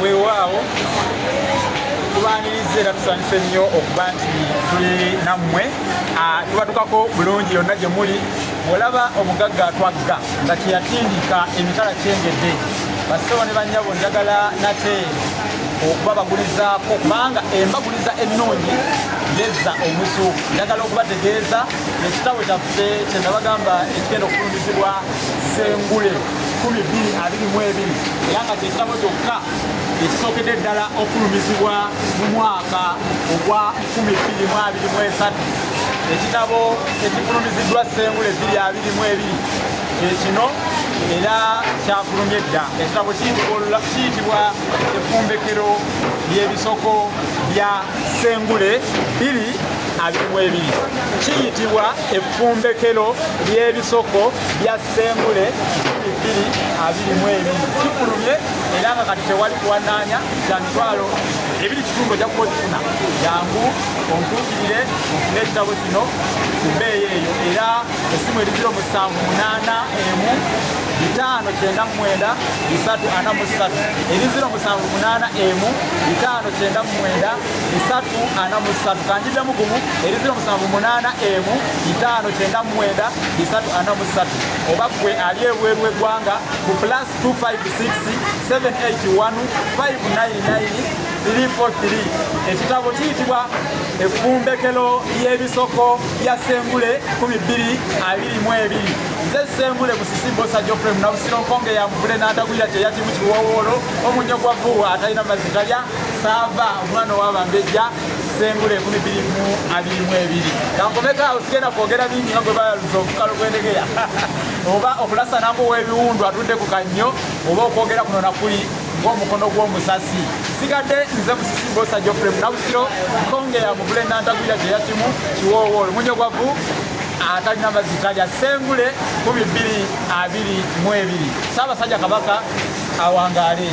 Weewaawo, tubaaniriza era tusanyuse nnyo okuba nti tuli nammwe. Tubatukako bulungi yonna gye muli. Bw'olaba omugagga atwagga nga kyeyatindika emitala kyengedde, bassebo ne bannyabo, njagala nate okubabagulizaako, kubanga embaguliza ennungi yezza omusu. Njagala okubategeeza ekitabo kyaffe kye nabagamba ekigenda okufulumizibwa Sengule 2022, era nga kyekitabo kyokka ekisookedde ddala okufulumizibwa mu mwaka ogwa 2023. Ekitabo ekifulumiziddwa Sengule 2022 kyekino, era kyafulumye dda. Ekitabo kiyitibwa Effumbekero ly'Ebisoko bya Sengule 222. Kiyitibwa Effumbekero ly'Ebisoko bya Sengule 222. Kifulumye era nga kati tewali kuwanaanya, kya 2,500, ojja kuba okifuna. Jangu ontuukirire ofune ekitabo kino ku bbeeyi eyo. Era essimu eri 0781 599 343, eri 0781 599 343. Kanjiddemu gumu, eri 0781 599 343. Oba gwe ali ebweru w'eggwanga, ku +256 781 599 343. Ekitabo kiyitibwa Effumbekero ly'Ebisoko bya Sengule 2022. Nze Sengule Musisi Bosa Geoffrey Munabusiro, Nkonge ya muvule n'antagulira kyeyakimu kiwowoolo, omunyo gwa vuwa atalina mazzi talya saava, omwana owabambejja, Sengule 2022. Kankomeko awo, sigenda kwogera bingi nga gwe bayaluza obukalo bw'endegeya, oba okulasana ng'owebiwundu atudde ku kannyo, oba okwogera kuno nakuli ng'omukono gw'omusasi. Sigadde nze Musisi Bosa Geoffrey Munabusiro, Nkonge ya muvule nantagwira kyeyakimu kiwoowoolo, munyo gwavu atalina mazzi talya, Sengule 2022. Ssaabasajja Kabaka awangaale.